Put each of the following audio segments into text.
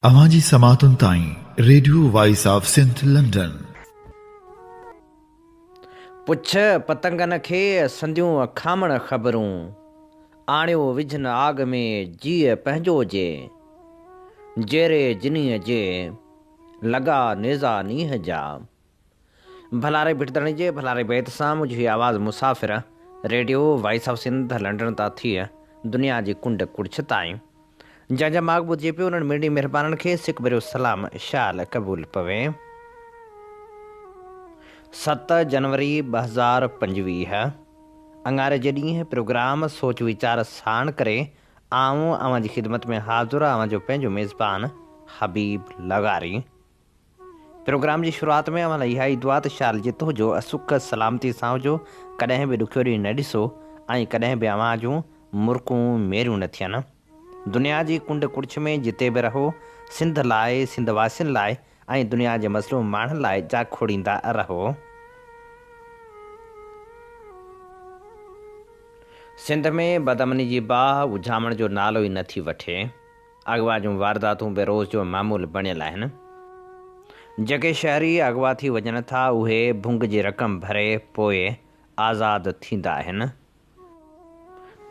اوهان جي سماعتن تائين radio voice of Sindh London. پڇ پتنگن کي سنديون کامڻ خبرون، آڻيو وجهن آڳ ۾ جيء پنهنجو جي، جيري جنيء جي، لڳا نيزا نينهن جا. ڀلاري ڀٽدڻي جي ڀلاري بيت سان منهنجي هي آواز مسافر radio voice of Sindh London تان ٿي دنيا جي ڪنڊ ڪڙڇ تائين جنهن جا ماڳ ٻڌجي پيو انهن مڙني مهربانن کي سڪ ڀريو سلام شال قبول پوي. ست جنوري 2025 اڱاري جي ڏينهن پروگرام سوچ ويچار ساڻ ڪري آئون اوهان جي خدمت ۾ حاضر اوهان جو پنهنجو ميزبان حبيب لغاري. پروگرام جي شروعات ۾ اوهان لاء اها ئي دعا ته شال جت هجو سک سلامتي سان هجو ڪڏهن به ڏکيو ڏينهن نه ڏسو ۽ ڪڏهن به اوهان جون مرڪون ميريون نه ٿين. دنيا جي ڪنڊ ڪڙڇ ۾ جتي به رهو سنڌ لاء سنڌ واسين لاء ۽ دنيا جي مظلوم ماڻهن لاء جاکوڙيندا رهو. سنڌ ۾ بدامني جي باهه اجهامڻ جو نالو ئي نه ٿي وٺي. اغوا جون وارداتون به روز جو معمول بڻيل آهن. جيڪي شهري اغوا ٿي وڃن ٿا اهي ڀنگ جي رقم ڀري پوء آزاد ٿيندا آهن.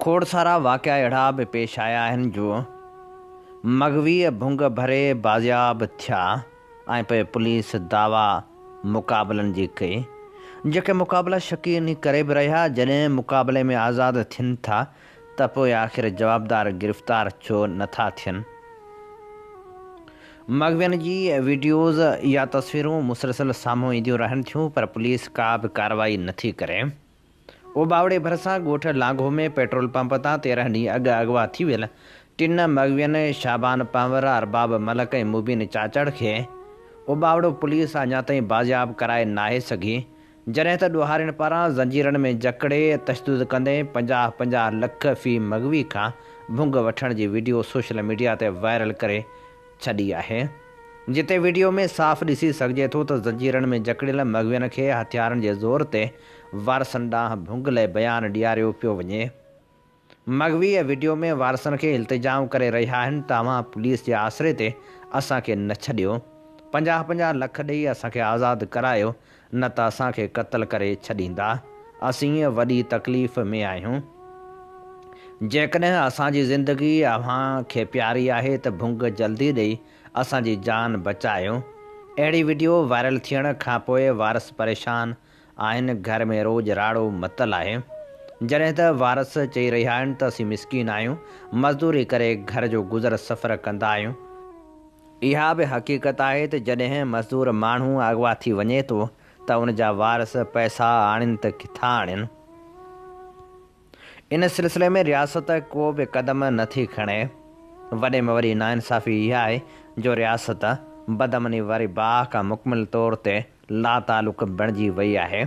کوڙ سارا واقعا اهڙا به پيش آيا آهن جو مغوي ڀنگ ڀري بازياب ٿيا ۽ پوء پوليس دعويٰ مقابلن جي ڪئي. جيڪي مقابلا شڪي انهي ڪري به رهيا جڏهن مقابلي ۾ آزاد ٿين ٿا ته پوء آخر جوابدار گرفتار ڇو نه ٿا ٿين؟ مغوين جي وڊيوز يا تصويرون مسلسل سامهون اينديون رهن ٿيون پر پوليس ڪا به ڪارروائي نه ٿي ڪري. اوٻاوڙي ڀرسان ڳوٺ لانگهو ۾ پيٽرول پمپ تان 13 ڏينهن اڳ اغوا ٿي ويل ٽن مغوين شعبان پنهور، ارباب ملڪ ۽ مبين چاچڙ کي اوٻاوڙو پوليس اڃا تائين بازياب ڪرائي ناهي سگهي جڏهن ته ڏوهارين پاران زنجيرن ۾ جڪڙي تشدد ڪندي 50 50 لک في مغوي کان ڀنگ وٺڻ جي وڊيو سوشل ميڊيا تي وائرل ڪري ڇڏي آهي جتي وڊيو ۾ صاف ڏسي سگهجي ٿو ته زنجيرن ۾ جڪڙيل مغوين کي هٿيارن جي زور تي وارثن ڏانهن ڀنگ لئي بيان ڏياريو پيو وڃي. مغوي وڊيو ۾ وارثن کي التجائون ڪري رهيا آهن ته اوهان پوليس جي آسري تي اسان کي نه ڇڏيو، 50 50 لک ڏئي اسان کي آزاد ڪرايو نه ته اسان کي قتل ڪري ڇڏيندا، اسين وڏي تڪليف ۾ آهيون، جيڪڏهن اسان جي زندگي اوهان کي پياري آهي ته ڀنگ جلدي ڏئي اسان جي جان بچايو. اهڙي وڊيو وائرل ٿيڻ کانپوء وارث پريشان آهن گهر ۾ روڄ راڙو متل آهي جڏهن ته وارث چئي رهيا آهن ته اسين مسڪين آهيون مزدوري ڪري گهر جو گذر سفر ڪندا آهيون. اها به حقيقت آهي ته جڏهن مزدور ماڻهو اغوا ٿي وڃي ٿو ته ان جا وارث پئسا آڻين ته ڪٿان آڻين؟ ان سلسلي ۾ رياست ڪو به قدم نه ٿي کڻي. وڏي ۾ وڏي ناانصافي اها آهي جو رياست بدامني واري باهه کان مڪمل طور تي لاتعلق بڻجي وئي آهي.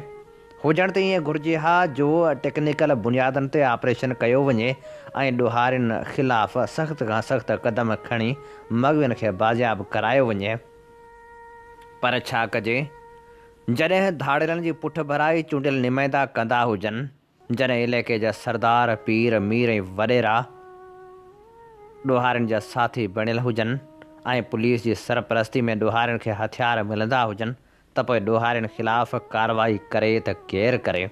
هجڻ ته ائين گهرجي ها جو ٽيڪنيڪل بنيادن تي آپريشن ڪيو وڃي ۽ ڏوهارين خلاف سخت کان سخت قدم کڻي مغوين کي بازياب ڪرايو وڃي. پر ڇا ڪجي جڏهن ڌاڙيلن جي پٺڀرائي چونڊيل نمائندا ڪندا هجن. جڏهن علائقي جا سردار، پير، مير ۽ وڏيرا ڏوهارين جا ساٿي بڻيل هجن ۽ پوليس جي سرپرستي ۾ ڏوهارين کي هٿيار ملندا هجن ته پوء ڏوهارين خلاف ڪارروائي ڪري ته ڪير ڪري؟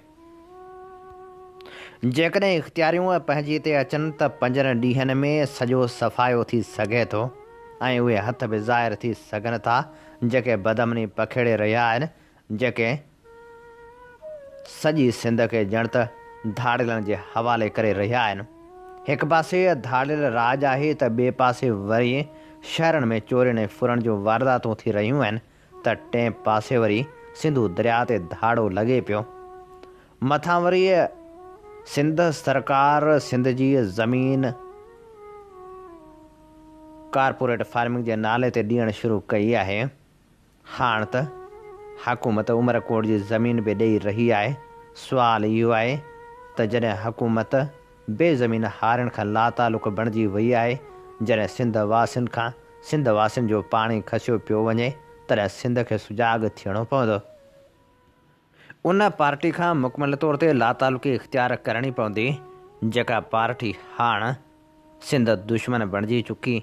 جيڪڏهن اختياريون پنهنجي تي اچن ته پنجن ڏينهن ۾ سڄو صفايو ٿي سگهي ٿو ۽ اهي هٿ به ظاهر ٿي سگهن ٿا جيڪي بدامني پکيڙي رهيا آهن جيڪي سڄي سنڌ کي ڄڻ ته ڌاڙيلن جي حوالي ڪري رهيا آهن. هڪ پاسي ڌاڙيل راڄ آهي ته ٻئي پاسي وري شهرن ۾ چورين ۽ ڦرڻ جون وارداتون ٿي رهيون آهن ته ٽئين پاسي وري سنڌو درياء تي ڌاڙو لڳي پيو. مٿان وري سنڌ سرڪار سنڌ جي زمين ڪارپوريٽ فارمنگ جي نالي تي ڏيڻ شروع ڪئي آهي. هاڻ ته حڪومت عمرڪوٽ جي زمين به ڏئي رهي آهي، سوال اهو آهي ته جڏهن حڪومت بي زمين هارين کان لاتعلق بڻجي وئي آهي، جڏهن سنڌ واسين کان سنڌ واسين جو پاڻي کسيو پيو وڃي تڏهن سنڌ کي سجاڳ ٿيڻو پوندو. ان پارٽي کان مڪمل طور تي لاتعلقي اختيار ڪرڻي پوندي جيڪا پارٽي هاڻ سنڌ دشمن بڻجي چڪي.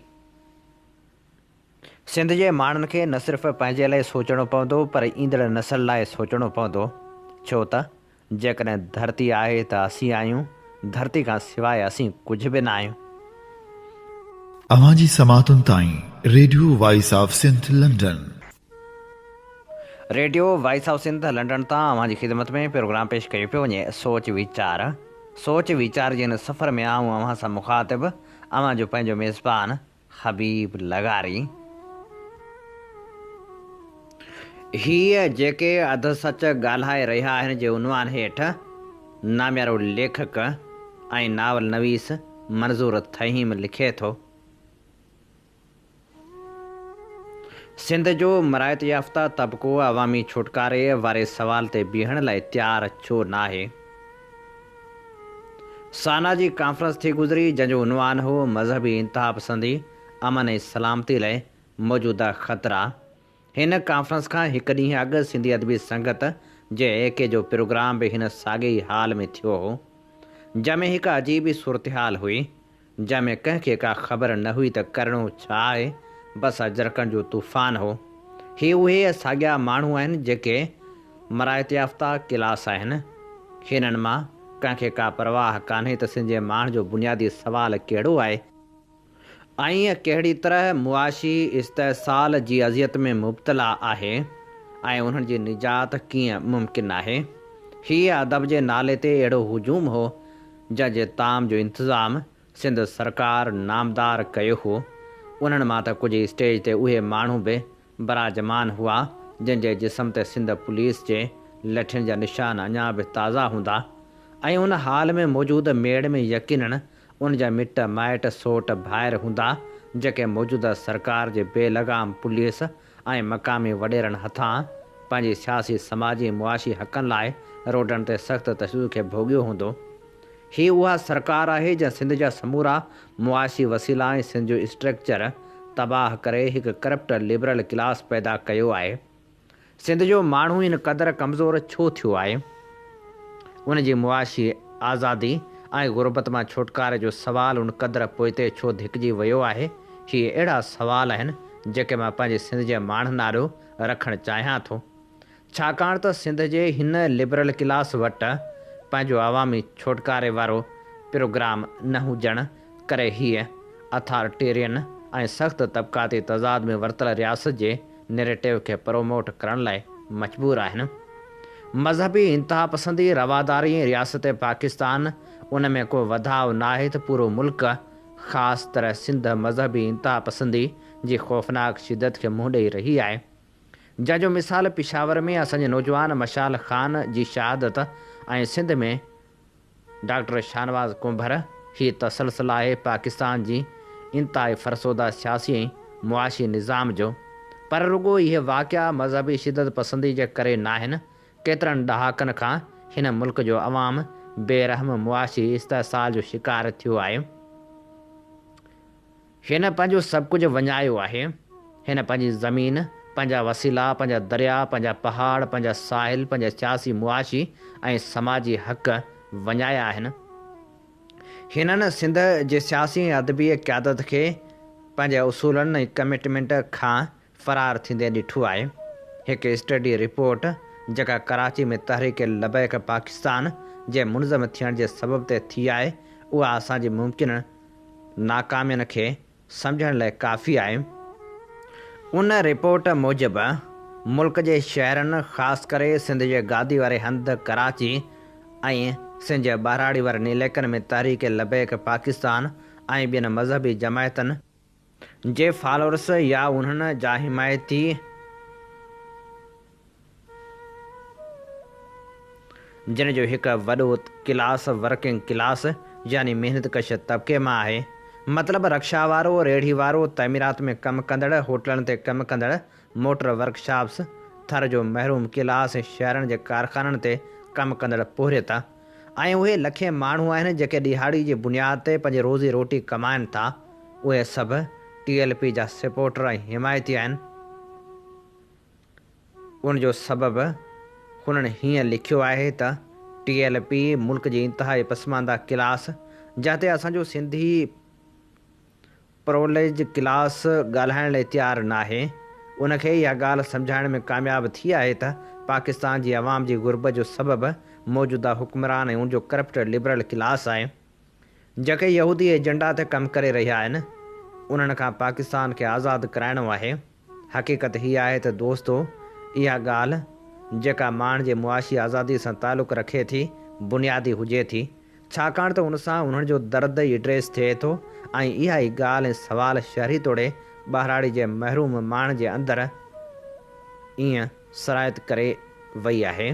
سنڌ جي ماڻهن کي نه صرف پنهنجي لاء سوچڻو پوندو پر ايندڙ نسل لاء سوچڻو پوندو، ڇو ته جيڪڏهن ڌرتي آهي ته اسين آهيون، ڌرتي کان سواء اسين ڪجهه به نه آهيون. اوهان جي سماعتن تائين radio voice of Sindh London. Radio voice of Sindh London تان اوهان جي خدمت ۾ پروگرام پيش ڪيو پيو وڃي سوچ ويچار سوچ ويچار جي هن سفر ۾ آئون اوهان سان مخاطب اوهان جو پنهنجو ميزبان حبيب لغاري. هيء جيڪي اڌ سچ ڳالهائي رهيا آهن جي عنوان هيٺ ناميارو ليکڪ ۽ ناول نويس منظور ٿهيم لکي ٿو. سنڌ جو مراعت يافته طبقو عوامي ڇوٽڪاري واري سوال تي بيهڻ لاء تيار ڇو ناهي؟ سانا جي ڪانفرنس ٿي گذري جنهن جو عنوان هو مذهبي انتهاپسندي، امن ۽ سلامتي لاء موجوده خطرا. هن ڪانفرنس کان هڪ ڏينهن اڳ سنڌي ادبي سنگت جي اي ڪي جو پروگرام به هن ساڳئي ئي هال ۾ ٿيو هو. جنهن ۾ هڪ عجيب ئي صورتحال هئي. جنهن ۾ ڪنهن کي ڪا خبر نه هئي ته ڪرڻو ڇا آهي، بس اجرڪن جو طوفان هو. هي اهي ساڳيا ماڻهو آهن جيڪي مراعت يافته ڪلاس آهن. هنن مان ڪنهن کي ڪا پرواهه ڪانهي ته سنڌ جي ماڻهن جو بنيادي سوال ڪهڙو آهي ۽ ڪهڙي طرح معاشي استحصال جي اذيت ۾ مبتلا آهي ۽ انهن جي نجات ڪيئن ممڪن آهي. هي ادب جي نالي تي اهڙو هجوم هو جنهن جي طعام جو انتظام سنڌ سرڪار نامدار ڪيو هو، انهن مان ته ڪجهه اسٽيج تي اهي ماڻهو به براجمان هئا، جن جي جسم تي سنڌ پوليس جي لٺين جا نشان اڃا به تازا هوندا ۽ ان هال ۾ موجود ميڙ ۾ يقينن ان جا مٽ مائٽ سوٽ ڀائر هوندا، جيڪي موجوده سرڪار جي بي لغام پوليس ۽ مقامي وڏيرن هٿان پنهنجي سياسي، سماجي ۽ معاشي حقن لاء روڊن تي سخت تشدد کي ڀوڳيو هوندو. هي اها سرڪار آهي جنهن سنڌ جا سمورا معاشي وسيلا ۽ سنڌ جو اسٽرڪچر تباهه ڪري هڪ ڪرپٽ لبرل ڪلاس پيدا ڪيو آهي. سنڌ جو ماڻهو ان قدر ڪمزور ڇو ٿيو آهي؟ ان جي معاشي آزادي ۽ غربت مان ڇوٽڪاري جو سوال ان قدر پوئتي ڇو ڌڪجي ويو آهي؟ هي اهڙا سوال آهن جيڪي مان پنهنجي سنڌ جي ماڻهن آڏو رکڻ چاهيان ٿو. ڇاڪاڻ ته سنڌ جي هن لبرل ڪلاس وٽ پنهنجو عوامي ڇوٽڪاري وارو پروگرام نه هجڻ ڪري هيء اٿارٽيرين ۽ سخت طبقاتي تضاد ۾ ورتل رياست جي نيريٽو کي پروموٽ ڪرڻ لاء مجبور آهن. مذهبي انتهاپسندي، رواداري ۽ رياست پاڪستان ان ۾ ڪو وڌاء ناهي ته پورو ملڪ خاص طرح سنڌ مذهبي انتهاپسندي جي خوفناڪ شدت کي منهن ڏئي رهي آهي، جنهن جو مثال پشاور ۾ اسان جي نوجوان مشال خان جي شهادت ۽ سنڌ ۾ ڊاڪٽر شاهنواز ڪنڀر، هي تسلسل آهي پاڪستان جي انتهائي فرسوده سياسي ۽ معاشي نظام جو. پر رڳو اهي واقعا مذهبي شدت پسندي جي ڪري ناهن، ڪيترن ڏهاڪن کان هن ملڪ جو عوام بي رحم معاشي استحصال جو شڪار ٿيو آهي. هن پنهنجو سڀ ڪجهه وڃايو آهي. هن پنهنجي زمين، پنهنجا وسيلا، پنهنجا درياء، پنهنجا پهاڙ، پنهنجا ساحل، پنهنجا سياسي، معاشي ۽ سماجي حق وڃايا آهن. هنن سنڌ جي سياسي ۽ ادبي قيادت کي پنهنجي اصولن ۽ ڪمٽمينٽ کان فرار ٿيندي ڏٺو آهي. هڪ اسٽڊي رپورٽ جيڪا ڪراچي ۾ تحريڪ لبيڪ پاڪستان جي منظم ٿيڻ جي سبب تي ٿي آهي اها اسان جي ممڪن ناڪامين کي سمجهڻ لاء ڪافي آهي. ان رپورٽ موجب ملڪ جي شهرن خاص ڪري سنڌ جي گادي واري هنڌ ڪراچي ۽ سنڌ جي ٻهراڙي وارن علائقن ۾ تحريڪ لبيڪ پاڪستان ۽ ٻين مذهبي جماعتن جي فالورس يا انهن جا حمايتي جن جو هڪ وڏو ڪلاس ورڪنگ ڪلاس يعني محنت ڪش طبقي مان آهي. مطلب رڪشا وارو، ريڙهي وارو، تعميرات ۾ ڪم ڪندڙ، هوٽلن تي ڪم ڪندڙ، موٽر ورڪشاپس، ٿر جو محروم ڪلاس ۽ شهرن جي ڪارخانن تي ڪم ڪندڙ پورهيت ۽ اهي لکين ماڻهو آهن جيڪي ڏهاڙي جي بنياد تي پنهنجي روزي روٽي ڪمائن ٿا اهي سڀ ٽي ايل پي جا سپورٽر ۽ حمايتي آهن. ان جو سبب هنن هيئن لکيو آهي ته ٽي ايل پي ملڪ جي انتهائي پسمانده ڪلاس جنهن تي اسان جو سنڌي. پروليج ڪلاس ڳالهائڻ لاء تيار ناهي. ان کي اها ڳالهه سمجهائڻ ۾ ڪامياب ٿي آهي ته پاڪستان جي عوام جي غربت جو سبب موجوده حڪمران ۽ ان جو ڪرپٽ لبرل ڪلاس آهي. جيڪي يهودي ايجنڊا تي ڪم ڪري رهيا آهن. انهن کان پاڪستان کي آزاد ڪرائڻو آهي. حقيقت هيء آهي ته دوستو! اها ڳالهه، جيڪا ماڻهن جي معاشي آزاديء سان تعلق رکي ٿي، بنيادي هجي ٿي، ڇاڪاڻ ته ان سان انهن جو درد ئي ايڊريس ٿئي ٿو ۽ اها ئي ڳالهه ۽ سوال شهري توڙي ٻهراڙي جي محروم ماڻهن جي اندر ائين سرائت ڪري وئي آهي،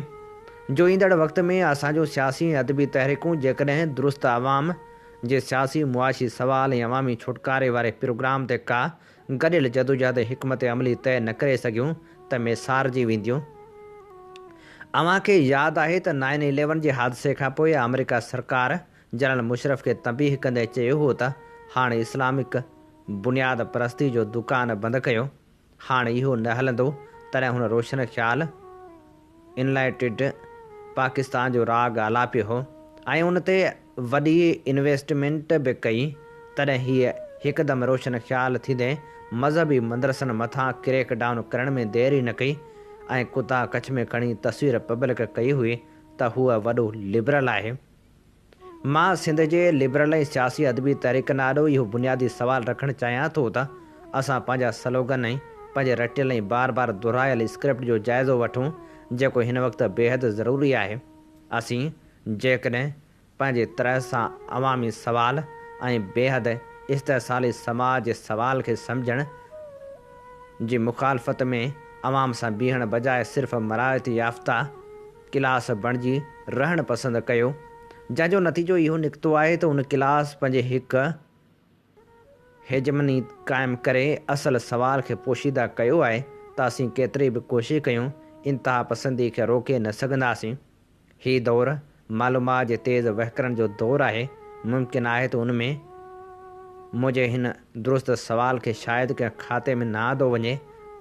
جو ايندڙ وقت ۾ اسان جون سياسي ۽ ادبي تحريڪون جيڪڏهن درست عوام جي سياسي معاشي سوال ۽ عوامي ڇوٽڪاري واري پروگرام تي ڪا گڏيل جدوجهد ۽ حڪمت عملي طئي نه ڪري سگهيون ته ميسارجي وينديون. اوهان کي ياد آهي ته نائن اليون جي حادثي کانپوء آمريڪا سرڪار جنرل مشرف کي تنبيهه ڪندي چيو هو ته هاڻ اسلامڪ بنياد پرستي جو دڪان بند ڪيو، هاڻ اهو نه هلندو، تڏهن هن روشن خيال انلائٽيڊ پاڪستان جو راڳ آلاپيو هو ۽ ان تي وڏي انويسٽمينٽ به ڪئي، تڏهن هيء هڪدم روشن خيال ٿيندي مذهبي مدرسن مٿان ڪريڪ ڊائون ڪرڻ ۾ دير ئي نه ڪئي ۽ ڪتا ڪڇ ۾ کڻي تصوير پبلڪ ڪئي هئي ته هوء وڏو لبرل آهي. مان سنڌ جي لبرل ۽ سياسي ادبي تحريڪن آڏو اهو بنيادي سوال رکڻ چاهيان ٿو ته اسان پنهنجا سلوگن ۽ پنهنجي رٽيل ۽ بار بار دهرايل اسڪرپٽ جو جائزو وٺون جيڪو هن وقت بيحد ضروري آهي. اسين جيڪڏهن پنهنجي طرح سان عوامي سوال ۽ بيحد استحصالي سماج جي سوال کي سمجهڻ جي مخالفت ۾ عوام سان بيهڻ بجاء صرف مراعت يافته ڪلاس بڻجي رهڻ پسند ڪيو جنهن جو نتيجو اهو نڪتو آهي ته ان ڪلاس پنهنجي هڪ هيجمني قائم ڪري اصل سوال کي پوشيده ڪيو آهي ته اسين ڪيتري به ڪوشش ڪيون انتهاپسندي کي روڪي نه سگهنداسين. هي دور معلومات جي تيز وهڪرن جو دور آهي، ممڪن آهي ته ان ۾ منهنجي هن درست سوال کي شايد ڪنهن کاتي ۾ نه آندو وڃي،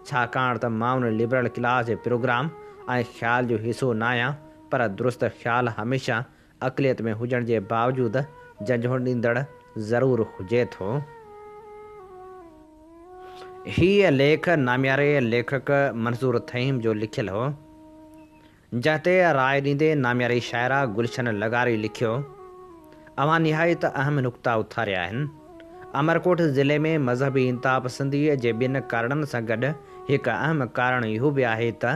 ڇاڪاڻ ته مان ان لبرل ڪلاس جي پروگرام ۽ خيال جو حصو ناهيان پر درست خيال هميشه اقليت ۾ هجڻ جي باوجود جنجهوڙيندڙ ضرور هجي ٿو. هيء ليک نامياري ليکڪ منظور ٿهيم جو لکيل هو، جنهن تي راء ڏيندي نامياري شاعره گلشن لغاري لکيو، اوهان نهايت اهم نقطا اٿاريا آهن. امرڪوٽ ضلعي ۾ مذهبي انتهاپسنديء جي ٻين ڪارڻن سان گڏ هڪ اهم ڪارڻ اهو به آهي ته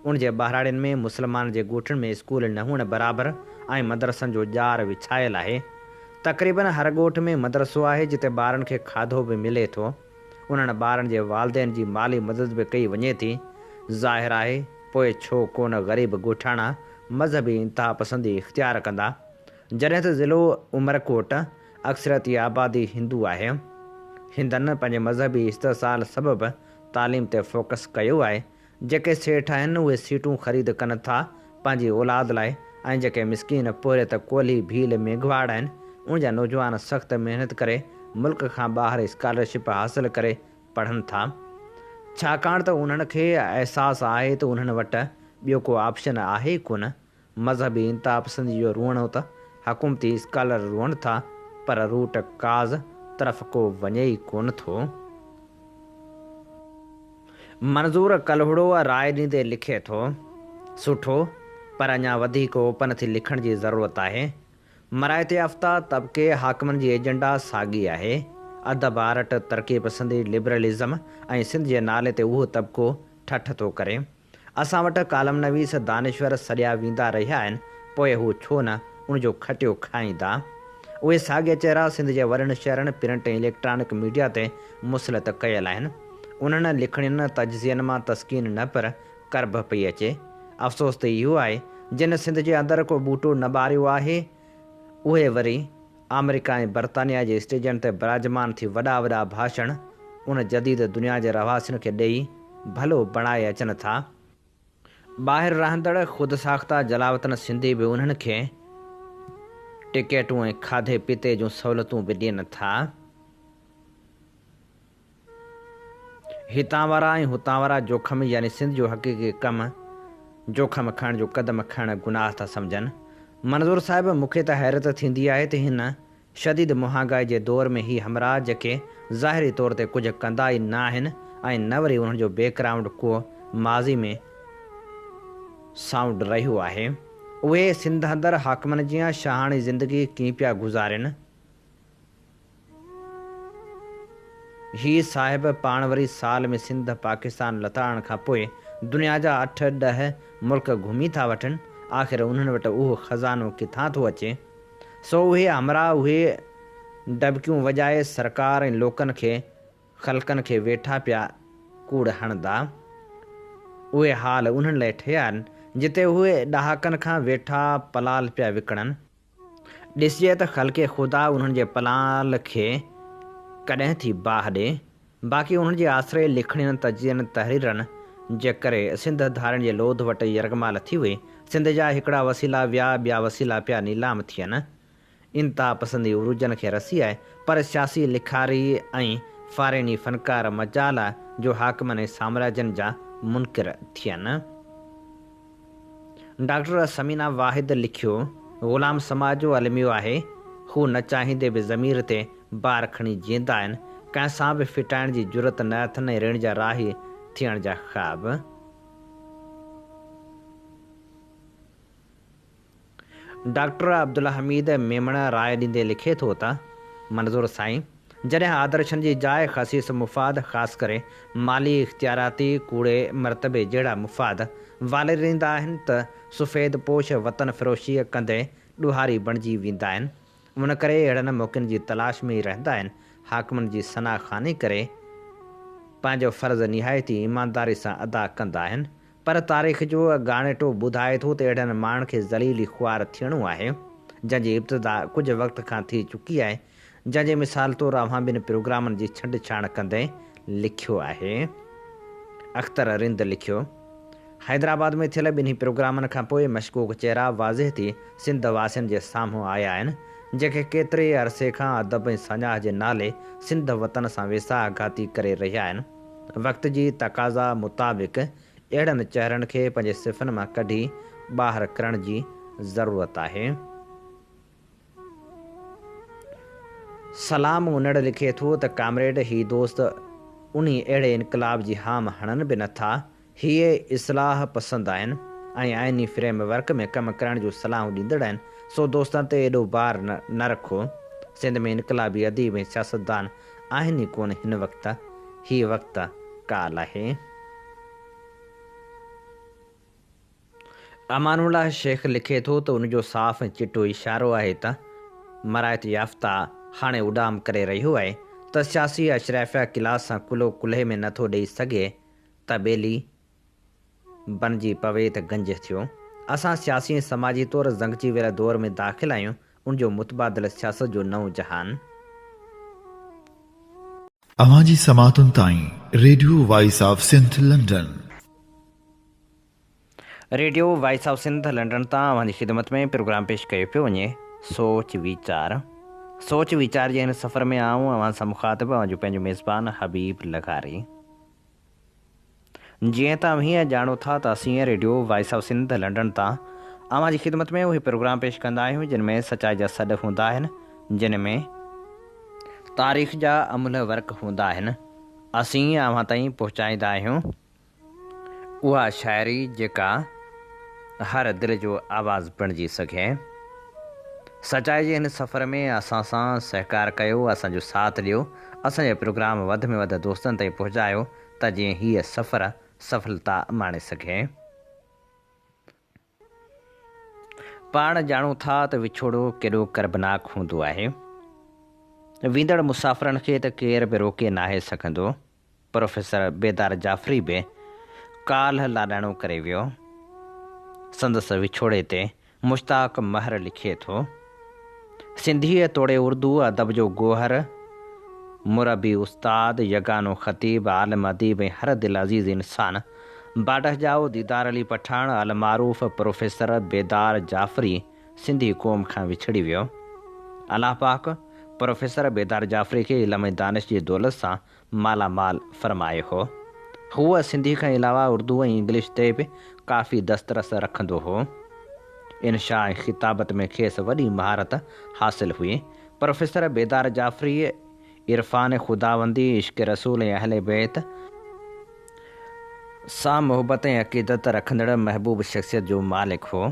ان جي ٻهراڙين ۾ مسلمانن جي ڳوٺن ۾ اسڪول نه هئڻ برابر ۽ مدرسن جو ڄار وڇايل آهي. تقريبن هر ڳوٺ ۾ مدرسو آهي جتي ٻارن کي کاڌو به ملي ٿو. انهن ٻارن جي والدين جي مالي مدد به ڪئي وڃي ٿي. ظاهر آهي پوء ڇو ڪونه غريب ڳوٺاڻا مذهبي انتهاپسندي اختيار ڪندا. جڏهن ته ضلعو عمرڪوٽ اڪثريتي آبادي هندو آهي. هندن پنهنجي مذهبي استحصال سبب تعليم تي فوڪس ڪيو آهي. جيڪي سيٺ آهن اهي سيٽون خريد ڪن ٿا پنهنجي اولاد لاء ۽ جيڪي مسڪين پورهيت ڪولهي ڀيل ميگهواڙ آهن ان جا نوجوان سخت محنت ڪري ملڪ کان ٻاهر اسڪالرشپ حاصل ڪري پڙهن ٿا ڇاڪاڻ ته انهن کي احساس آهي ته انهن وٽ ٻيو ڪو آپشن آهي ئي ڪونه مذهبي انتهاپسندي جو روئڻو ته حڪومتي اسڪالر روئن ٿا پر روٽ ڪاز طرف ڪو وڃي ئي ڪونه ٿو. منظور ڪلهوڙو راء ڏيندي لکي ٿو، سٺو، پر اڃا وڌيڪ اوپن ٿي لکڻ جي ضرورت آهي. مراعت يافته طبقي حاڪمن جي ايجنڊا ساڳي آهي. ادب، آرٽ، ترقي پسندي، لبرلزم ۽ سنڌ جي نالي تي اهو طبقو ٺٺ ٿو ڪري. اسان وٽ ڪالم نويس دانشور سڏيا ويندا رهيا آهن، پوء هو ڇو نه ان جو کٽيو کائيندا؟ اهي ساڳيا چهرا سنڌ جي وڏن شهرن پرنٽ ۽ اليڪٽرانڪ ميڊيا تي مسلط ڪيل آهن. انهن لکڻين، تجزين مان تسڪين نه پر ڪرڀ پئي اچي. افسوس ته اهو آهي، جن سنڌ جي اندر ڪو ٻوٽو نه ٻاريو آهي، اهي وري آمريڪا ۽ برطانيا جي اسٽيجن تي براجمان ٿي وڏا وڏا ڀاشڻ ان جديد دنيا جي رهواسين کي ڏيئي ڀلو بڻائي اچن ٿا. ٻاهر رهندڙ خود ساخته جلاوطن سنڌي به انهن کي ٽڪيٽون ۽ کاڌي پيتي جون سهولتون به ڏين ٿا. هتان وارا ۽ هتان وارا جوکم يعني سنڌ جو حقيقي ڪم جوکم کڻڻ جو قدم کڻڻ گناهه ٿا سمجهن. منظور صاحب مون کي ته حيرت ٿيندي آهي ته هن شديد مهانگائي جي دور ۾ هي همراهه جيڪي ظاهري طور تي ڪجهه ڪندا ئي نه آهن ۽ نه وري انهن جو بيڪ گرائونڊ ڪو ماضي ۾ سائونڊ رهيو آهي، اهي سنڌ اندر حاڪمن جيان شاهاڻي زندگي ڪيئن پيا گذارين؟ هي صاحب پاڻ وري سال ۾ سنڌ پاڪستان لتاڙڻ کان پوء دنيا جا اٺ ڏهه ملڪ گهمي ٿا وٺن، آخر انهن وٽ اهو خزانو ڪٿان ٿو اچي؟ سو اهي همراهه اهي ڊبڪيون وڄائي سرڪار ۽ لوڪن کي خلقن کي ويٺا پيا ڪوڙ هڻندا. اهي حال انهن لئه ٺهيا آهن، جتي اهي ڏهاڪن کان ويٺا پلال پيا وڪڻن. ڏسجي ته خلق خدا انهن جي پلال کي ڪڏهن ٿي باهه ڏي. باقي انهن جي آسري لکڻين، تجزين، تحريرن جي ڪري سنڌ ڌارين جي لوڌ وٽ يرغمال ٿي وئي. سنڌ جا هڪڙا وسيلا ويا، ٻيا وسيلا پيا نيلام ٿين. انتها پسندي عروجن کي رسي آهي، پر سياسي لکاري ۽ فاريني فنڪار مجال جو حاڪمن ۽ سامراجين جا منڪر ٿين. ڊاڪٽر ثمينه واحد لکيو، غلام سماج جو الميو آهي، هو نه چاهيندي به ضمير تي بار کڻي جيئندا آهن، ڪنهن سان به ڦٽائڻ جي جرئت نه اٿن ۽ رڻ جا راهي ٿيڻ جا خواب. ڊاڪٽر عبدالحميد ميمڻ راء ڏيندي لکي ٿو ته، منظور سائين! جڏهن آدرشن جي جاء خسيس مفاد خاص ڪري مالي اختياراتي ڪوڙي مرتبي جهڙا مفاد والاريندا آهن ته سفيد پوش وطن فروشيء ڪندي ڏوهاري بڻجي ويندا آهن. ان ڪري اهڙن موقعن جي تلاش ۾ ئي رهندا آهن. حاڪمن جي ثنا خواني ڪري پنهنجو فرض نهايت ئي ايمانداري سان ادا ڪندا آهن. پر تاريخ جو ڳاڻيٽو ٻڌائي ٿو ته اهڙن ماڻهن کي ذليل ئي خوار ٿيڻو آهي، جنهن جي ابتدا ڪجهه وقت کان ٿي چڪي آهي، جنهن جي مثال طور اوهان ٻن پروگرامن جي ڇنڊ ڇاڻ ڪندي لکيو آهي. اختر رند لکيو، حيدرآباد ۾ ٿيل ٻنهي پروگرامن کان پوء مشڪوڪ چهرا واضح ٿي سنڌ واسين جي سامهون آيا آهن، جيڪي ڪيتري عرصي کان ادب ۽ ساڃاهه جي نالي سنڌ وطن سان ويساهه گهاتي ڪري رهيا آهن. وقت جي تقاضا مطابق اهڙن چهرن کي پنهنجي صفن مان ڪڍي ٻاهر ڪرڻ جي ضرورت آهي. سلام انڙ لکي ٿو ته ڪامريڊ هي دوست انهي اهڙي انقلاب جي هام هڻن به نه ٿا، هي اصلاح پسند آهن ۽ آئيني فريم ورڪ ۾ ڪم ڪرڻ جون صلاحون ڏيندڙ آهن، سو دوستن تي ايڏو بار نه رکو. سنڌ ۾ انقلابي اديب ۽ سياستدان آهن ئي ڪونه هن وقت، هي وقت ڪال آهي. امان الله شيخ لکي ٿو ته ان جو صاف ۽ چٽو اشارو آهي ته مراعت يافته هاڻي اڏام ڪري رهيو آهي ته سياسي اشرافيه ڪلاس سان ڪلهو ڪلهي ۾ نه ٿو ڏئي سگهي ته ٻيلي بڻجي پوي ته گنج ٿيو. اسان سياسي ۽ سماجي طور زنگجي ويل دور ۾ داخل آهيون، ان جو متبادل سياست جو نئون جهان. اوهان جي سماعتن تائين radio voice of Sindh London. Radio voice of Sindh London تان اوهان جي خدمت ۾ پروگرام پيش ڪيو پيو وڃي سوچ ويچار. سوچ ويچار جي هن سفر ۾ آئون اوهان سان مخاطب اوهان جو پنهنجو ميزبان حبيب لغاري. جيئن ته اوهين ڄاڻو ٿا ته اسين radio voice of Sindh London تان اوهان جي خدمت ۾ اهي پروگرام پيش ڪندا آهيون جن ۾ سچائي جا سڏ هوندا آهن جن ۾ تاريخ جا املهه ورق هوندا آهن اسين اوهان تائين پهچائيندا آهيون اها شاعري جيڪا هر دل جو آواز بڻجي سگهي. سچائي جي هن سفر ۾ اسان سان سهڪار ڪيو، اسان جو ساٿ ڏيو، اسان جا پروگرام وڌ ۾ وڌ دوستن تائين پهچايو ته جيئن هيء سفر سڦلتا ماڻي سگهي. پاڻ ڄاڻون ٿا ته وڇوڙو ڪيڏو ڪربناڪ هوندو آهي. ويندڙ مسافرن کي ته ڪير به روڪي ناهي سگهندو. پروفيسر بيدار جعفري به ڪالهه لاڏاڻو ڪري ويو. سندس وڇوڙي تي مشتاق مهر لکي ٿو، سنڌيء توڙي اردو ادب جو گوهر، مربي استاد، يگانو خطيب، عالم اديب ۽ هر دل عزيز انسان، باڊهه ڄائو ديدار علي پٺاڻ المعروف پروفيسر بيدار جعفري سنڌي قوم کان وڇڙي ويو. الله پاڪ پروفيسر بيدار جعفري کي علم ۽ دانش جي دولت سان مالا مال فرمايو هو. هو سنڌي کان علاوه اردو ۽ انگلش تي به ڪافي دسترس رکندو هو. انشاء ۽ خطابت ۾ کيس وڏي مهارت حاصل هئي. پروفيسر بيدار جعفري عرفان خداوندي، عشق رسول ۽ اهل بيت سان محبت ۽ عقيدت رکندڙ محبوب شخصيت جو مالڪ هو.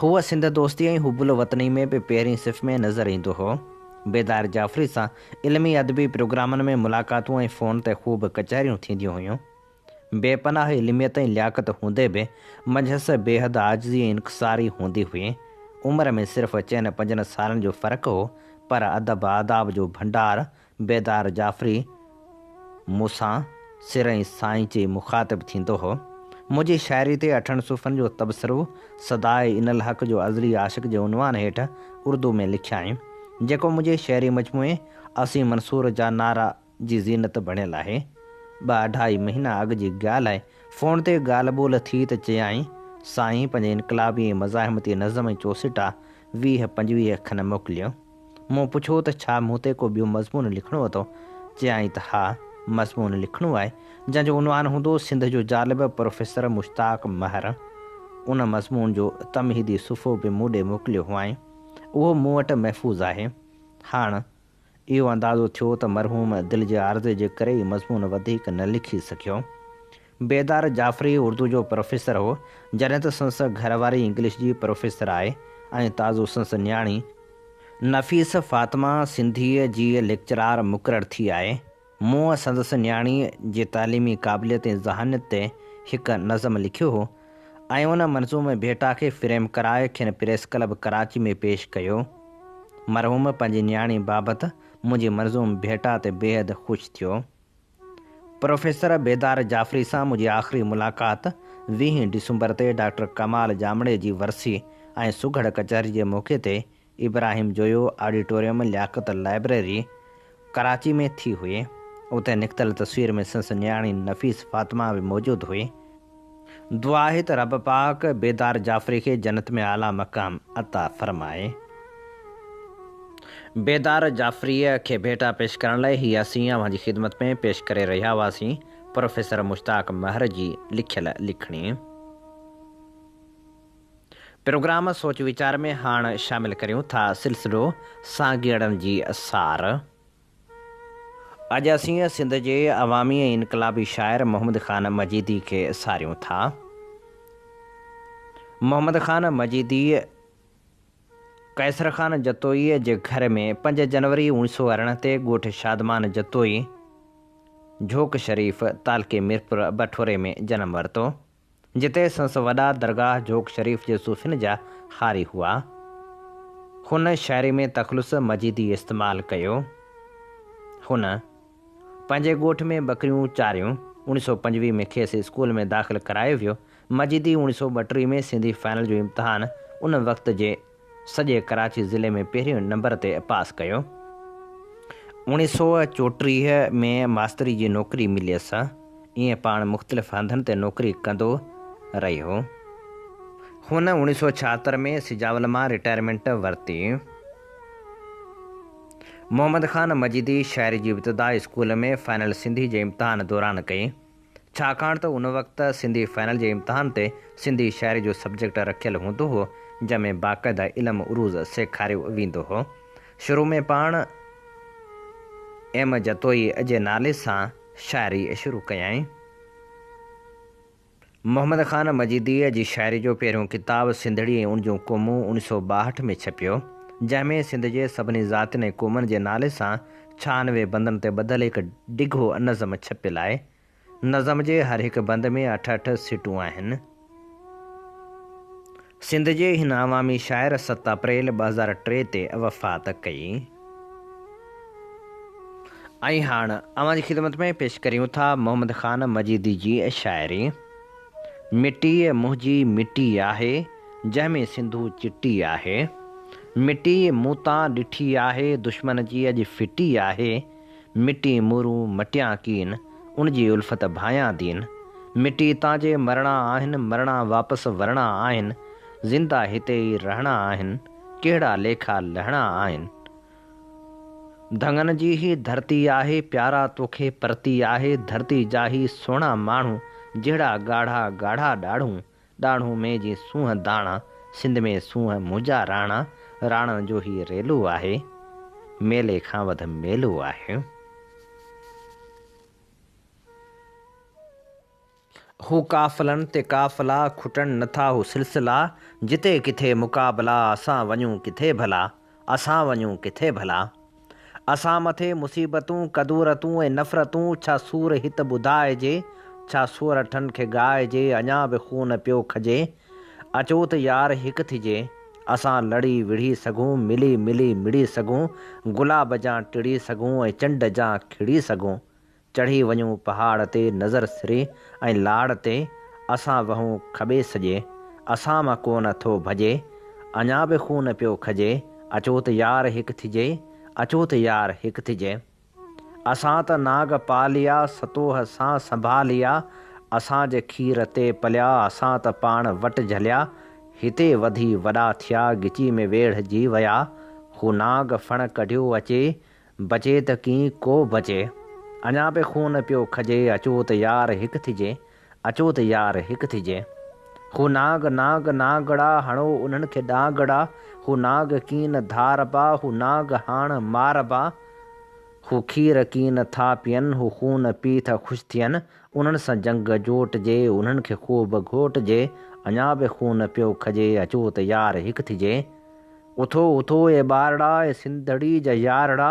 هو سنڌ دوستي ۽ حب الوطني ۾ به پهرين صف ۾ نظر ايندو هو. بيدار جعفري سان علمي ادبي پروگرامن ۾ ملاقاتون ۽ فون تي خوب ڪچهريون ٿينديون هيون. بي پناهه علميت ۽ لياقت هوندي به منجهس بيحد عاجزي ۽ انڪساري هوندي هئي. عمر ۾ صرف چئن پنجن سالن جو فرق هو، پر ادب آداب جو ڀنڊار بيدار جعفري مون سان سر ۽ سائين چئي مخاطب ٿيندو هو. منهنجي شاعري تي اٺن صفحن جو تبصرو صداء اناالحق جو ازلي عاشق جي عنوان هيٺ اردو ۾ لکيائين، جيڪو منهنجي شعري مجموعي اسين منصور جا نعرا جي زينت بڻيل آهي. ٻه اڍائي مهينا اڳ جي ڳالهه آهي، فون تي ڳالهه ٻولهه ٿي ته چيائين، سائين پنهنجي انقلابي ۽ مزاحمتي نظم ۽ چوسٽا 20 25 کن موڪليو. مون پڇيو ته ڇا مون تي ڪو ٻيو مضمون لکڻو اٿو؟ چيائين ته ها، مضمون لکڻو آهي، جنهن جو عنوان هوندو سنڌ جو جالب پروفيسر مشتاق مهر. ان مضمون جو تمهيدي صفحو به مون ڏي موڪليو هئائين. اهو مون وٽ محفوظ آهي. هاڻ اهو اندازو ٿيو ته مرحوم دل جي عارضي جي ڪري ئي مضمون وڌيڪ نه لکي سگهيو. بيدار جعفري اردو جو پروفيسر هو، جڏهن ته سندس گهر واري انگلش جي پروفيسر آهي ۽ تازو سندس نياڻي نفيس فاطمه سنڌيء جي ليڪچرار مقرر ٿي آهي. مون سندس نياڻيء جي تعليمي قابليت ۽ ذهانيت تي هڪ نظم لکيو هو ۽ ان منظوم ڀيٽا کي فريم ڪرائي کين پريس ڪلب ڪراچي ۾ پيش ڪيو. مرحوم پنهنجي نياڻي بابت منهنجي منظوم ڀيٽا تي بيحد خوش ٿيو. پروفيسر بيدار جعفري سان منهنجي آخري ملاقات ويهين ڊسمبر تي ڊاڪٽر ڪمال ڄامڙي جي ورسي ۽ سگهڙ ڪچهري جي موقعي تي ابراهيم جويو آڊيٽوريم لياقت لائبريري ڪراچي ۾ ٿي هئي. اتي نڪتل تصوير ۾ سندس نياڻي نفيس فاطمه به موجود هئي. دعا آهي ته رب پاڪ بيدار جعفري کي جنت ۾ اعليٰ مقام عطا فرمائي. بيدار جعفريء کي ڀيٽا پيش ڪرڻ لاء هي اسين اوهان جي خدمت ۾ پيش ڪري رهيا هئاسين پروفيسر مشتاق مهر جي لکيل لکڻي. پروگرام سوچ ويچار ۾ هاڻ شامل ڪريون ٿا سلسلو سانگيئڙن جي سار. اڄ اسين سنڌ جي عوامي ۽ انقلابي شاعر محمد خان مجيدي کي ساريون ٿا. محمد خان مجيدي قيصر خان جتوئيء جي گهر ۾ پنج جنوري 1918 تي ڳوٺ شادمان جتوئي، جهوڪ شريف، تعلقي ميرپور بٺوري ۾ جنم ورتو. جتي سندس وڏا درگاهه جهوڪ شريف جي صوفين جا هاري هئا. هن شاعري ۾ تخلص مجيدي استعمال ڪيو. هن پنهنجي ڳوٺ ۾ ٻڪريون چاريون. 1925 ۾ کيس اسڪول ۾ داخل ڪرايو ويو. مجيدي 1932 ۾ سنڌي فائنل جو امتحان ان وقت جي سڄي ڪراچي ضلعي ۾ پهريون نمبر تي پاس ڪيو. 1934 ۾ ماستري جي نوڪري مليس. ائين پاڻ مختلف هنڌن تي نوڪري ڪندو رهيو. هن 1976 ۾ سجاول مان رٽائرمينٽ ورتي. محمد خان مجيدي شاعري جي ابتدا اسڪول ۾ فائنل سنڌي جي امتحان دوران ڪئي. ڇاڪاڻ ته ان وقت سنڌي فائنل جي امتحان تي سنڌي شاعري جو سبجيڪٽ رکيل هوندو هو، جنهن ۾ باقاعده علم عروض سيکاريو ويندو هو. شروع ۾ پاڻ ايم جتوئي جي نالي سان شاعري شروع ڪيائين. محمد خان مجيديء جي شاعري جو پهريون ڪتاب سنڌڙي ۽ ان جون قومون 1962 ۾ ڇپيو، جنهن ۾ سنڌ جي سڀني ذاتين ۽ قومن جي نالي سان 96 بندن تي ٻڌل هڪ ڊگهو نظم ڇپيل آهي. نظم جي هر هڪ بند ۾ اٺ اٺ سٽون آهن. سنڌ جي هن عوامي شاعر ست اپريل 2003 تي وفات ڪئي. ۽ هاڻ اوهان جي خدمت ۾ پيش ڪريون ٿا محمد خان مجيدي جي شاعري. مٽي منهنجي مٽي آهي، جنهن ۾ سنڌو چٽي آهي. مٽي مون تان ڏٺي آهي، دشمن جي اڄ ڦٽي آهي. مٽي مورون مٽيان ڪين، ان جي الفت ڀانيان دين. مٽي تان جي مرڻا آهن، مرڻا واپس ورڻا آهن. زنده هتي ئي رهڻا آهن، ڪهڙا ليکا لهڻا آهن. ڌڱن جي هي ڌرتي آهي، پيارا توکي پرتي آهي، ڌرتي جا هي سهڻا ماڻهو، جهڙا ڳاڙها ڳاڙها ڏاڙهون، ڏاڙهون ۾ جي سونهن داڻا، سنڌ ۾ سونهن منهنجا راڻا، راڻن جو هي ريلو آهي. ميلي کان وڌ ميلو آهي. هو قافلن تي قافلا، کٽن نٿا هو سلسلا، جتي ڪٿي مقابلا، اسان وڃون ڪٿي ڀلا، اسان وڃون ڪٿي ڀلا. اسان مٿي مصيبتون، ڪدورتون ۽ نفرتون، ڇا سور هت ٻڌائجي، ڇا سورٺن کي ڳائجي، اڃا به خون پيو کجي، اچو ته يار هڪ ٿجي، اسان لڙي وڙهي سگهون، ملي ملي مڙي سگهون، گلاب جان ٽڙي سگهون ۽ چنڊ جان کڙي سگهون. چڙهي وڃون پهاڙ تي نظر سري ۽ لاڙ تي، اسان وهون کٻي سڄي، اسان مان ڪونه ٿو ڀڄي، اڃا به خون پيو کجي، اچو ته يار هڪ ٿجي، اچو ته يار هڪ ٿجي. اسان ته نانگ پاليا، ستوهه سان سنڀاليا، اسان جي کير تي پليا، اسان ته پاڻ وٽ جهليا، هتي وڌي وڏا ٿيا، ڳچي ۾ ويڙهجي ويا، هو نانگ ڦڻ ڪڍيو اچي، بچي ته ڪين ڪو بچي. اڃا به خون پيو کجي، اچو ته يار هڪ ٿجي، اچو ته يار هڪ ٿجي. هو نانگ نانگ نانگڙا، هڻو انهن کي ڏانگڙا، هو نانگ ڪين ڌاربا، هو نانگ هاڻ ماربا. هو کير ڪين ٿا پين، هو خون پي ٿا خوش ٿين، انهن سان جنگ جوٽجي، انهن کي خوب گهوٽجي، اڃا به خون پيو کجي، اچو ته يار هڪ ٿجي. اٿو اٿو اي ٻارڙا، اي سنڌڙي جا يارڙا،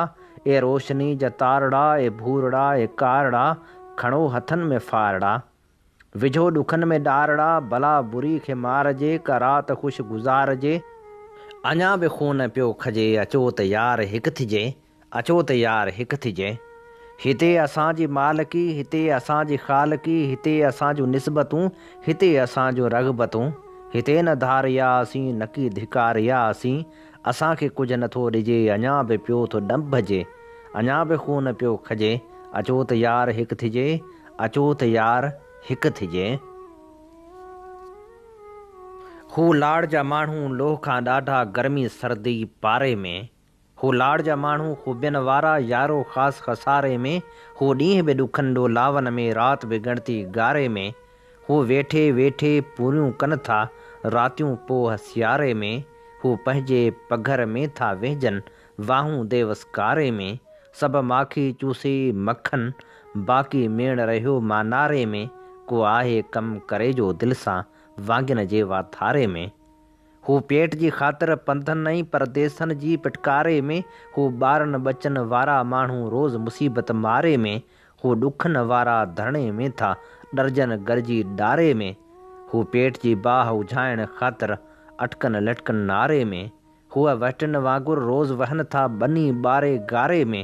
اي روشني جا تارڙا، اي ڀورڙا، اي ڪارڙا، کڻو هٿن ۾ ڦارڙا. وجهو ڏکن ۾ ڏارڙا، بلا بري کي مارجي، ڪا رات خوش گذارجي. اڃا به خون پيو کجي، اچو ته يار هڪ ٿجي، اچو ته يار هڪ ٿجي. هتي اسان جي مالڪي، هتي اسان جي خالقي، هتي اسان جون نسبتون، هتي اسان جون رغبتون. هتي نه ڌاريا اسين، نڪي ڌڪاريا اسين. اسان کي ڪجهه نه ٿو ڏجي، اڃا به پيو ٿو ڏنڀجي. اڃا به خون پيو کجي. اچو ته يار هڪ ٿجي، اچو ته يار هڪ ٿجي. هو لاڙ جا ماڻهو لوهه کان ڏاڍا گرمي سردي پاري ۾. هو لاڙ جا ماڻهو خوبين وارا، يارو خاص خساري ۾، هو ڏينهن به ڏکن ڏولاون ۾، رات به ڳڻتي ڳاري ۾، هو ويٺي ويٺي پوريون ڪن ٿا، راتيون پوهه سياري ۾، هو پنهنجي پگهر ۾ ٿا وهنجن، واهون ديوس ڪاري ۾، سڀ ماکي چوسي مکن، باقي ميڻ رهيو ماناري ۾، ڪو آهي ڪم ڪري جو دل سان، وانگين جي واڌاري ۾. هو پيٽ جي خاطر پنڌن ۽ پرديسن جي پٽڪاري ۾، هو ٻارن ٻچن وارا ماڻهو روز مصيبت ماري ۾، هو ڏکن وارا ڌرڻي ۾ ٿا ڏرجن گرجي ڏاري ۾، هو پيٽ جي باهه اجهائڻ خاطر اٽڪن لٽڪن نعري ۾، هو وهٽن وانگر روز وهن ٿا ٻني ٻاري گاري ۾،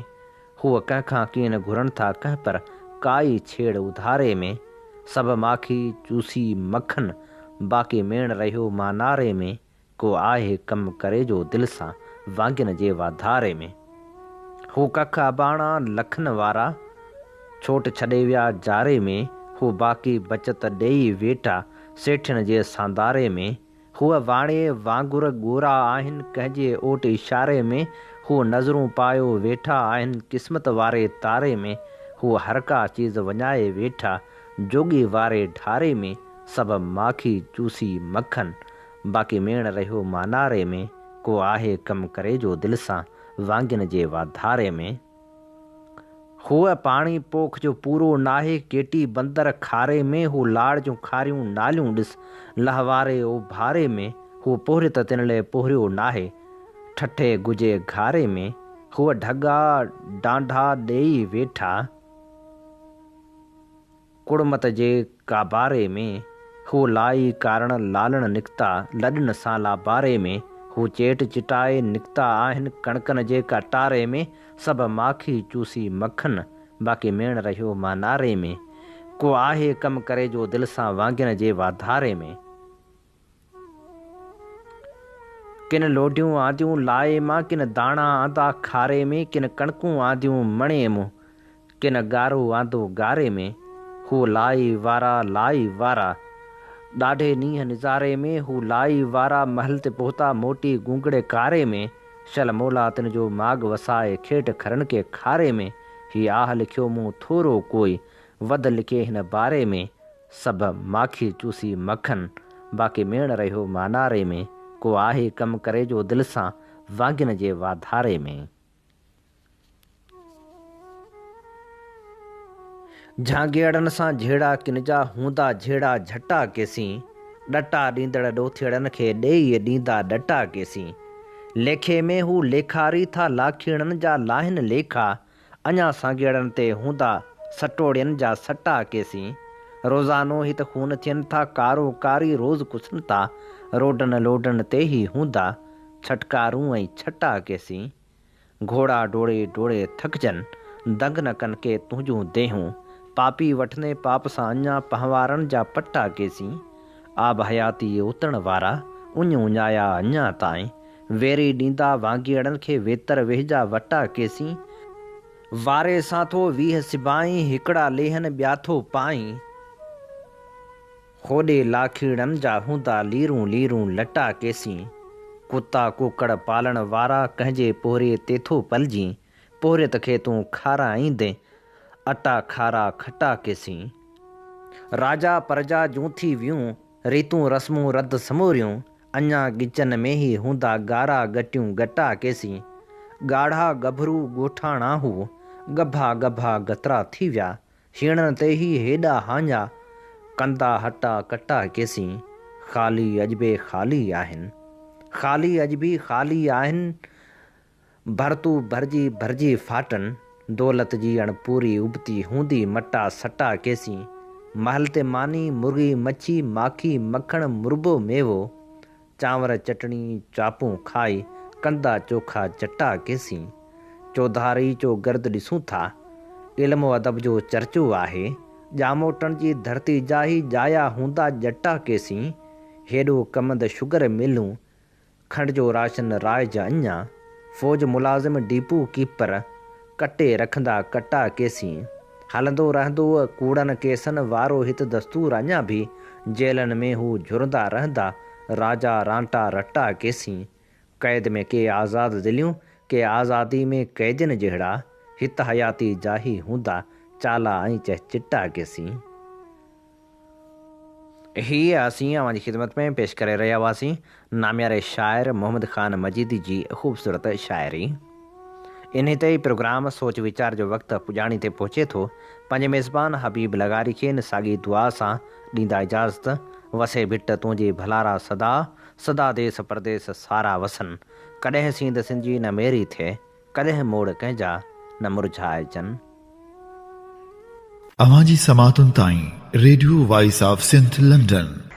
هو ڪنهن کان ڪين گهرن ٿا ڪنهن پر ڪائي ڇيڙ اڌاري ۾، سڀ ماکي چوسي مکن، باقي ميڻ رهيو ماناري ۾، ڪو آهي ڪم ڪري جو دل سان، وانگين جي واڌاري ۾. هو ڪک اباڻا لکن وارا، ڇوٽ ڇڏي ويا جاري ۾، هو باقي بچت ڏيئي ويٺا، سيٺين جي سانداري ۾. هو واڻيي وانگر ڳورا آهن ڪنهن جي اوٽ اشاري ۾، هو نظرون پايو ويٺا آهن قسمت واري تاري ۾، هو هرڪا چيز وڃائي ويٺا جوڳي واري ڍاري ۾، سڀ ماکي چوسي مکن، باقي ميڻ رهيو ماناري ۾، ڪو آهي ڪم ڪري جو دل سان، وانگين جي واڌاري ۾. هوء پاڻي پوک جو پورو ناهي، ڪيٽي بندر کاري ۾، هو لاڙ جون کاريون ناليون ڏس، لهواري اوڀاري ۾، هو پورهيت تن لئه پورهيو ناهي، ٺٺي گجي گهاري ۾، هوء ڍڳا ڊانڍا ڏيئي ويٺا. ڪڙمت جي ڪاباري ۾، هو لائي ڪارڻ لالڻ نڪتا، لڏن سان لاباري ۾، هو چيٽ چٽائي نڪتا آهن ڪڻڪن جي ڪٽاري ۾، سڀ ماکي چوسي مکن، باقي ميڻ رهيو ماناري ۾، ڪو آهي ڪم ڪري جو دل سان وانگين جي واڌاري ۾. ڪن لوڍيون آنديون لائي مان، ڪن داڻا آندا کاري ۾، ڪن ڪڻڪون آنديون مڻي مون، ڪن ڳارو آندو ڳاري ۾، هو لائي وارا لائي وارا، ڏاڍي نينهن نظاري ۾، هو لائي وارا محل تي پهتا موٽي گونگڙي ڪاري ۾، شل مولا تن جو ماڳ وسائي کيٽ کرن ڪي کاري ۾، هي آهه لکيو مون ٿورو ڪوئي وڌ لکي هن باري ۾، سڀ ماکي چوسي مکن، باقي ميڻ رهيو ماناري ۾، ڪو آهي ڪم ڪري جو دل سان، وانگين جي واڌاري ۾. جھانگيئڙن سان جھيڙا ڪن جا هوندا جھيڙا جھٽا ڪيسين، ڏٽا ڏيندڙ ڏوٿيئڙن کي ڏيئي ڏيندا ڏٽا ڪيسين. ليکي ۾ هو ليکاري ٿا لاکيڻن جا لاهين ليکا، اڃا سانگيئڙن تي هوندا سٽوڙين جا سٽا ڪيسين. روزانو هت خون ٿين ٿا ڪارو ڪاري روز ڪسن ٿا، روڊن لوڊن تي هي هوندا ڇٽڪارون ۽ ڇٽا ڪيسين. گهوڙا ڊوڙي ڊوڙي ٿڪجن، دنگ نه ڪن ڪي تنهنجون ديهون. پاپي وٺندين پاپ سان اڃا پنهوارن جا پٽا ڪيسين. آب حياتي اوتڻ وارا، اڃ اڃايا اڃا تائين. ويري ڏيندا وانگيئڙن کي ويتر ويهجا وٽا ڪيسين. واري سان ٿو 20 سبائين، هڪڙا ليهن ٻيا ٿو پائين. هوڏي لاکيڻن جا هوندا ليرون ليرون لٽا ڪيسين. ڪتا ڪوڪڙ پالڻ وارا ڪنهن جي پورهيي تي ٿو پلجين. پورهيت کي تون کارائيندين اٽا کارا کٽا ڪيسين. راجا پرجا جون ٿي ويون ريتون رسمون رد سموريون. اڃا ڳچن ۾ هي هوندا ڳارا ڳٽيون ڳٽا ڪيسين. ڳاڙها ڳڀرو ڳوٺاڻا هو ڳڀا ڳڀا ڳترا ٿي ويا. هيڻن تي هي هيڏا هاڃا، ڪندا هٽا ڪٽا ڪيسين، خالي اڄ به خالي آهن. خالي اڄ به خالي آهن، ڀرتو ڀرجي ڀرجي ڦاٽن، دولت جي اڻ پوري ابتي هوندي مٽا سٽا ڪيسين، محل تي ماني، مرغي، مڇي، ماکي، مکڻ، مربو، ميوو، چانور چٽڻي چاپون کائي ڪندا چوکا چٽا ڪيسين. چوڌاري چوگرد ڏسون ٿا. علم و ادب جو چرچو آهي. ڄاموٽڻ جي ڌرتي جا هي ڄايا هوندا ڄٽا ڪيسين. هيڏو ڪمند شگر ملون، کنڊ جو راشن رائج اڃا. فوج ملازم ڊيپو ڪيپر، ڪٽي رکندا ڪٽا ڪيسين. هلندو رهندو ڪوڙن ڪيسن وارو هت دستور اڃا ڀي جيلن ۾ هو جهرندا رهندا راجا رانٽا رٽا ڪيسين. قيد ۾ ڪي آزاد دليون ڪي آزادي ۾ قيدين جهڙا هت حياتي جا هي هوندا چالا ۽ چهچٽا ڪيسين. هيء اسين اوهان جي خدمت ۾ پيش ڪري رهيا هئاسين نامياري شاعر محمد خان مجيدي جي خوبصورت شاعري. انهي تي ئي پروگرام سوچ ويچار جو وقت پڄاڻي تي پهچي ٿو. پنهنجي ميزبان حبيب لغاري کي ان ساڳي دعا سان ڏيندا اجازت، وسي ڀٽ تنهنجي ڀلارا سدا، سدا ديس پرديس سارا وسن. ڪڏهن سينڌ سنڌجي نه ميري ٿئي، ڪڏهن موڙ ڪنهن جا نه مرجهائجن. اوهان جي سماعتن تائين radio voice of Sindh London.